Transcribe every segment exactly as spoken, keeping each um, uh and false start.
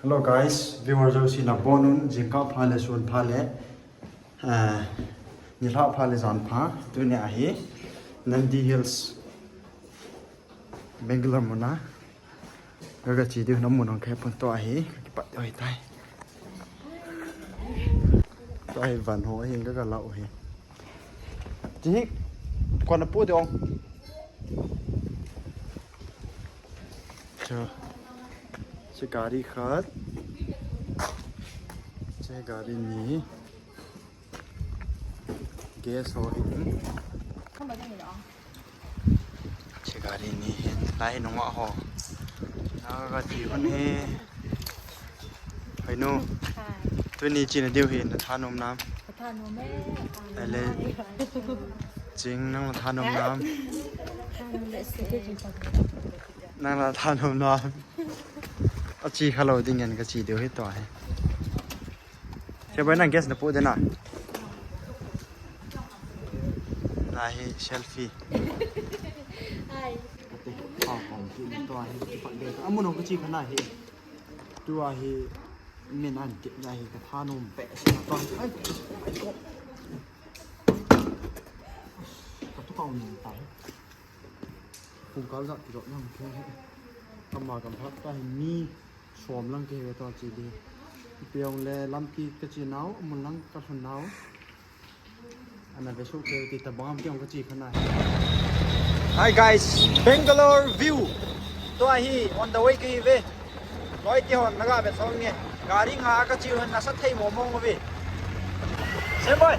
Hello guys, viewer jouse nabonun, jingkah pha le sun pha le, ah, nilhah pha le jan pha, tuni ahi, Nandi Hills, Bangalore muna, kaga che diu na mun hung khe pon to ahi, kakipat diu ahitai. To ahi van ho ahi, kaga lau ahi. Che hi, kona pu de ong. Cho. Che gari khat. Che gari ni. Gas ho hi. Che gari ni. Lai nunga ho. Na gari hun he. Hai nu. Tuni chena diu hi na thanom nam. Thanom e. Ale. Ching nang thanom nam. Nang la thanom nam. Achi khalo ding ngen kachi diu hi to hi. Che bai nang gas na pu de na. Na hi selfie. Ai. Amun hung kachi kha na hi. Tua hi min an tip na hi kathanom pe sa to. Ai. Katu kau ni ta. Kung kal ja ti ro nang khe. Kama kam phak ta hi mi som lang khe ve to chi di. Piong le lampi kachi nau, mun lang kalhun nau. Ana ve su khe ti ta bang am piong kachi khana. Hi guys, Bangalore view. To ahi on the way khe ve. Loi ti hon naga ve song nge. Gari nga kachi hon nasa thei mo mong ve. Semboy.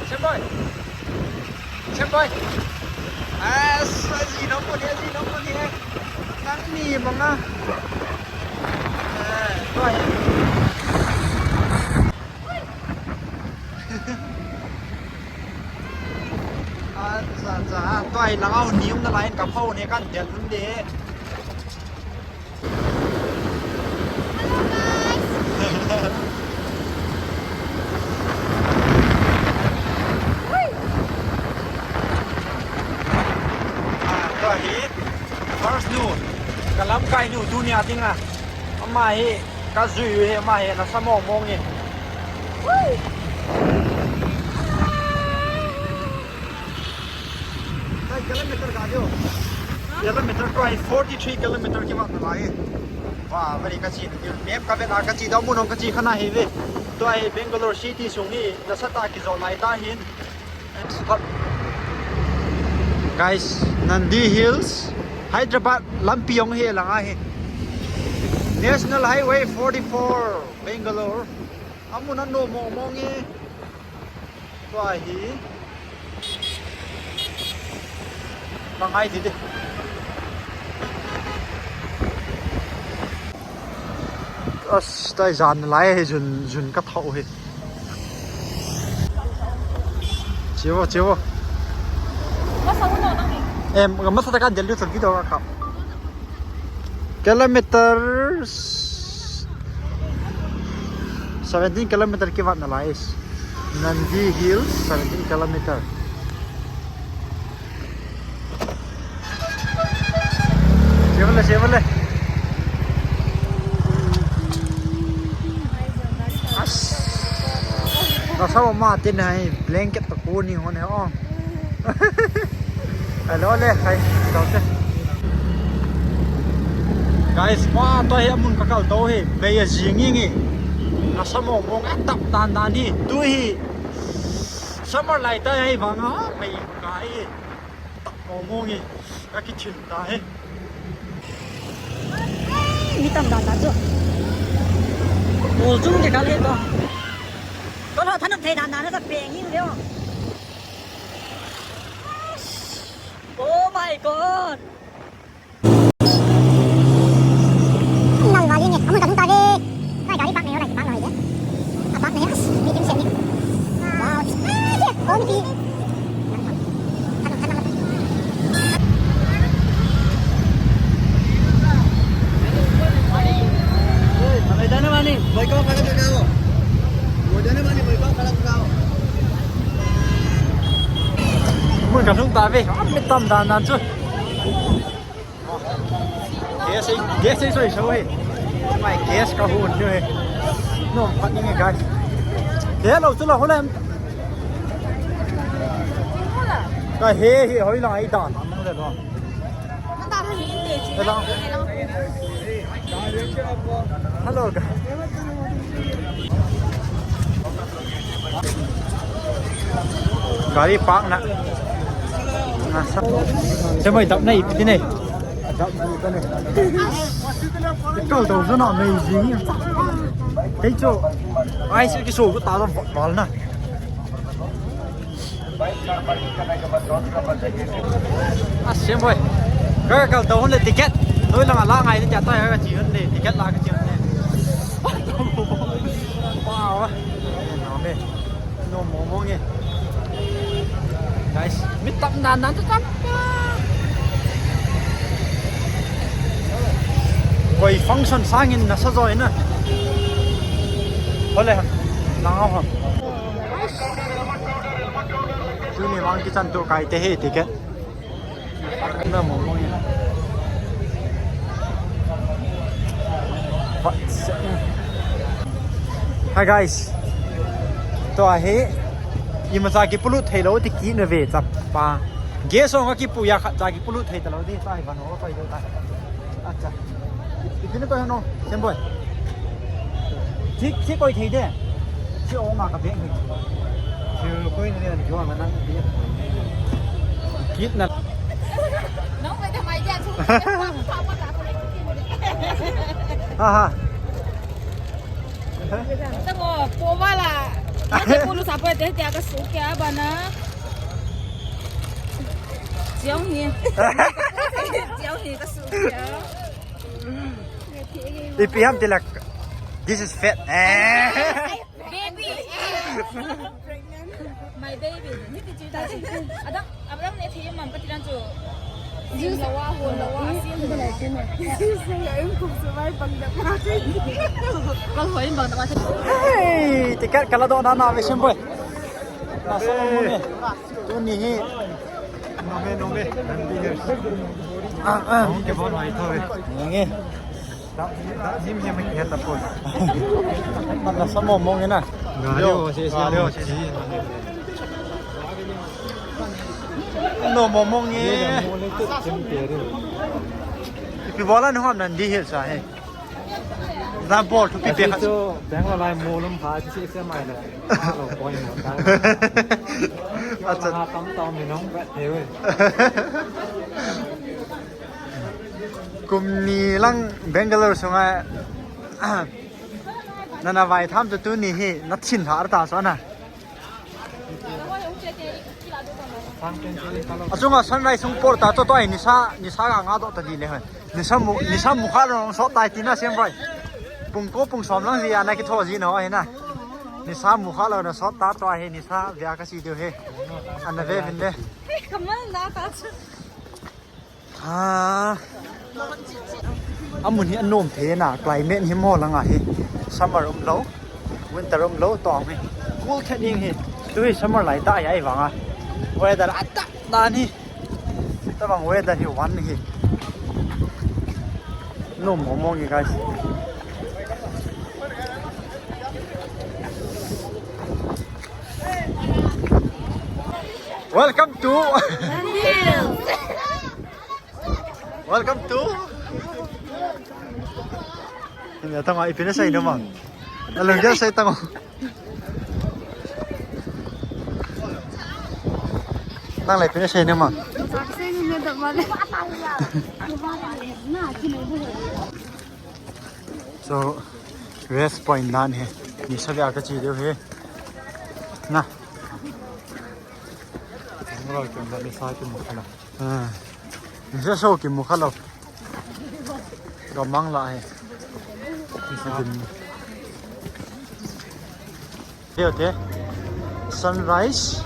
Semboy. Semboy. Ah, aji nong ko ni, aji nong ko ni. Nang ni manga. Eh, boy. Acha, acha. Tua hi langa hon ni um nalai in ka phone hi kan del hun de. Hello, guys. Hui. Ah, tua hi first nu, ka lamkai nu tunia dinga. Ama hi ka jui u hi, ama hi nasa mong mong in. Hui. Nine kilometer ga diu. Kilometer ko ai forty three kilometer kivat nalai. Wa, very kachi na diu. Map kavet a kachi da mun hung kachi khana hi ve. Tua hi Bangalore city sung hi nasatah a kijot lai ta hin. Guys, Nandi Hills, Hyderabad lampi hung hi langa hi. National Highway forty-four, Bangalore. Amun anom mong mong e. Tua hi. Ka ngai ti ti. As, tai jan lai hi jun, jun ka thau hi. Chivo, chivo. Em, masa ta kan del du sa video ka. Kilometers. Seventeen kilometer kivat nalai. Nandi Hills, seventeen kilometer. Chevrolet, Chevrolet. As. Nasa ma tin hai blanket to ko ni hon he ong. Hello le, hai, chao te. Guys, ma to hi amun ka kal to hi, bei a jing ngi ngi. Nasa mong mong a tap dan dan hi, tu hi. Summer lai ta hi vang a, bei ka hi. Tap mong mong hi, ka kithin ta hi. Mi tam dan dan chu. Mol chung ke kal hi to. Ko lo thanop thei dan dan na ta peng hi leo. Oh my God! Nang gari ni, amun ka dung ta ve. Nang gari park ni, nang park ni. Ah, park ni, as, medium size ni. Wow. Ah, dia, oh, ni. Mun ka lhung ta ve, a mi tam dan dan chu. K Gas ei, gas ei soi soi. My gas ka hun ni he. No, phat ni nge guys. Hello, chu lo ho lem. Ka he he hoi lang ai dan. Hello, guys. Gari park na. Nasa. Semoi dap na ipi ne. Dap ni ka ne. Kal dau zona amazing. Tei cho. Ai si ki so ta dam val na. A, Semoi. Ka kal to hon le ticket. Noi lang a la ngai le ja ta ka chi hon le ticket la ka chi hon le. Wow. No me. No mo mo nge. Guys, mi tam nan nan tam. Koi function sangin nasa joi na. Hole ha. Nang au ha. Tuni vang kichan tu kai te he ticket. Na mo mo ya. Hi guys. To ahi. Imacha kipolut thei lou ti kina ve chapa. Gas ong a kipu ya khat cha kipolut thei ta lou ti. Sai van ho koi lou ta. Acha. Ipi na koi no, Semoi. Thi, thi koi thei de. Thi ong a ka beng hi. Thi koi ni an jo ma nang bi. Kit na. Nang mai ta mai ja chu. Ha ha. Tamo, po wala. Ate pulu sapo te te ka su kya bana. Chiang hi. Chiang hi ka su kya. Ipi ham tilak. This is fat. Eh. Baby. My baby. Ni ti chi ta chi. Ada, abang ne thi mam ka tilan chu. Sim lawa, ho lawa, sim lawa. Sim lawa, im kum su mai bang da ma. Kal ho im bang da ma. Hey, ticket kala do na na ve Semoi. Nasa mo mo nge. Tuni hi. Nome, nome. Ah, ah. Nong ke bon hai tho ve. Nge. Da, da, him him ke ta po. Nasa mo mo nge na. Ga leo, si, si, ga leo, si, si. No mo mo nge. Ipi bola ni ham nan di hil sa he. Na bol thupi pe khat. Chu Bangalore lai mol um kha chu se mai le. Alo koi mo ta. Acha. Ha tam tam ni nong bet thei ve. Kum ni lang Bangalore sunga. Nana vai tham tu tuni hi na thin har ta so na. Achunga sunrise sung por ta to to ai nisa, nisa ga nga do ta di le hoi. Nisa mu, nisa mu kha lo sot tai tina Semoi. Pung ko pung som lang ji ana ki tho ji no ai na. Nisa mu kha lo na sot ta to ai nisa via ka si diu he. Ana ve vin de. Kamal na ta chu. Ha. Amun hi anom thei na, climate hi mo langa hi. Summer um lo, winter um lo, tong hi. Cool khat ding hi. Tu hi summer lai ta hi ai vanga. Weather atak dan hi. Tabang weather hi wan hi. Nom mo mo nge guys. Welcome to. Welcome to. Ina tama ipina sa ina ma. Alam dia sa itang. Nang lai pina sa ina ma. Sa sa ina da male. So, rest point nan he. Nisa via ka chi diu he. Na. Ngalo kem da nisa ki mu kha lo. Ah. Nisa so ki mu kha lo. Ka mang la he. Nisa. He, okay. Sunrise.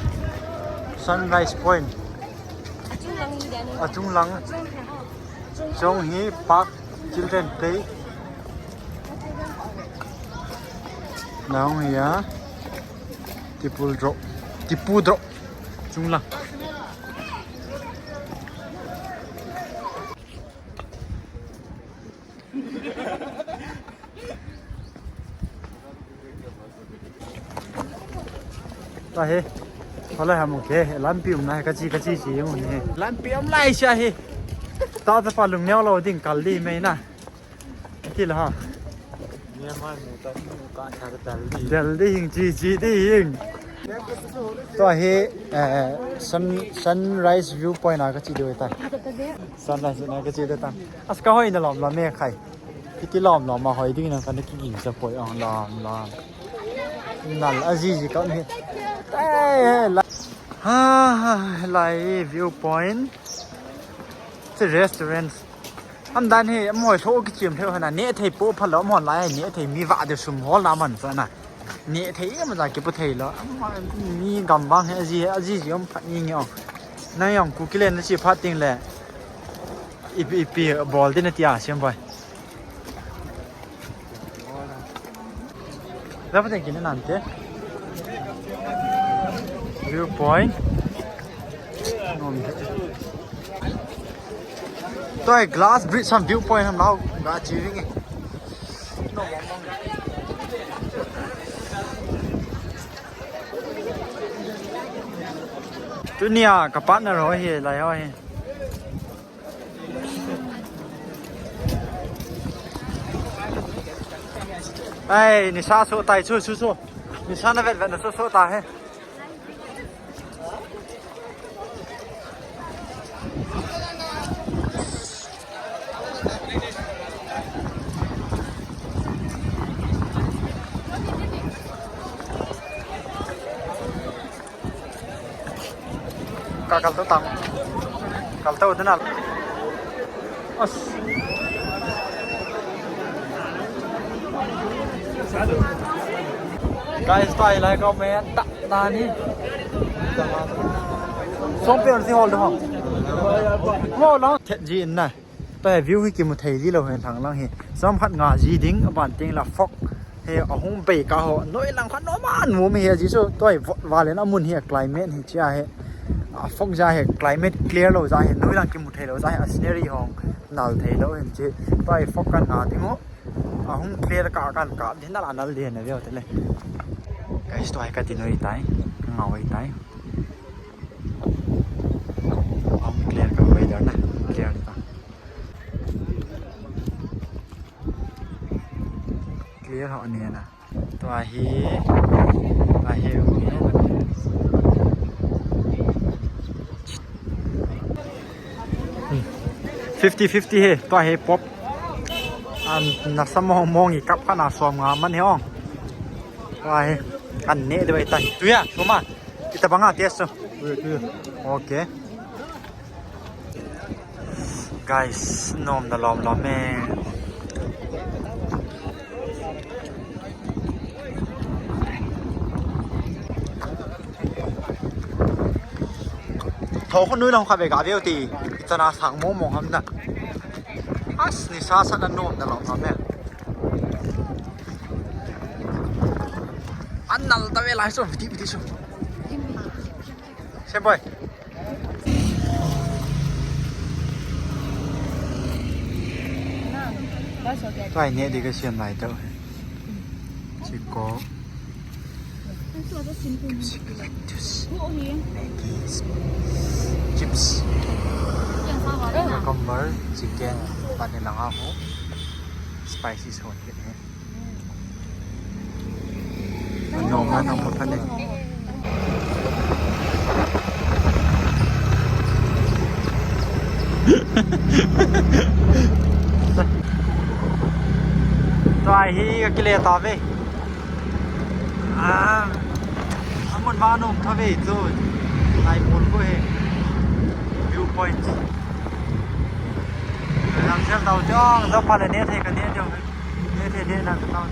Sunrise Point. Achung lang hi dia ni. Achung lang. Achung hi park, children play. Nang hi a. Tipul drop. Tipu drop. Chung lang. Ahi. Hola ham ke, lampi umna kachi kachi chi mun he. Lampi um lai cha hi. Ta ta pa lung neo lo ding kal di mai na. Ti la ha. Ni ma nu ta nu ka cha dal di. Dal di hing chi chi di hing. Tua hi, eh, sun, sunrise viewpoint a kachi diu ta. Sunrise na kachi diu ta. As ka hoi na lom lom me khai. Kiti lom lom ma hoi ding na ka na ki ging sa poi ong lom lom. Nal a zi zi ka mi. Ai, ai, la. Ha, ha, lai viewpoint. It's a restaurant. Am dan hi, am hoi tho ki chim theu hana. Ne thei po pha lo, am hon lai, ne thei mi va de sum hol na man sa na. Ne thei em ja ki pu thei lo. Am mi gam bang he, a zi, a zi zi am phat ni ngi ong. Na yong ku ki len na chi phat ting le. Ipi, ipi, bol din na tia, siam boy. Dapat yang kini nanti. Viewpoint. Toi glass bridge sam viewpoint ham lau ga chi ring. Tunia ka partner ho hi lai ho hi. Ai, nisa so tai chu chu chu. Nisa na vet vet na so so ta he. Ka kal to tang. Kal to dena. As. Guys, tai lai ka me ta ta ni. Som pe si hol do. Hol do. Thet ji in na. Tua hi view hi kimu thei ji lou hen thang lang hi. Chomkhat nga ji ding, aban teng la fog hi ahung bei kah ho. Noi lang khat nom a nom hi ji chu tua hi vot val in amun hi a climate hi chia hi. A fog ja hi climate clear lou ja hi noi lang kimu thei lou ja hi a scenery hong nal thei lou hin chi. Tua hi fog kan nga ding u. Ahung clear kah kan kah din nal a nal din na view te le. Guys, tua hi ka ti noi tai. Ka ngau tai. Ahung clear kah weather na. Clear ta. Clear ho ni na. Tua hi, tua hi, um, hi. Hmm. Fifty fifty hi, tua hi pop. An nasa mong mong i kap kana som nga man hi ong. Tua hi, an ne de bai tai. Tu ya, tu ma. Ita banga test. Okay. Guys, nom na lom lom e. Tho khun nui long kha ve ga veu ti. Chana sang mo mo ham na. As ni sa sa na nom na lom lom e. An nal ta ve lai so viti viti so. Sem boy. Tua hi neh ding ka siam lai tau hi. Chiko. Chips, Maggi, chips. Cucumber, chicken, pan ni lang aho. Spicy sauce kit hi. Nom na nom pa ne. Tua hi ka kile ta ve. Ah, amun ma nom tha ve chu. Ai mun ko he. Viewpoint. Lam sel tau chong, tau pa le ne thei ka ne deu. Ne thei ne na tau.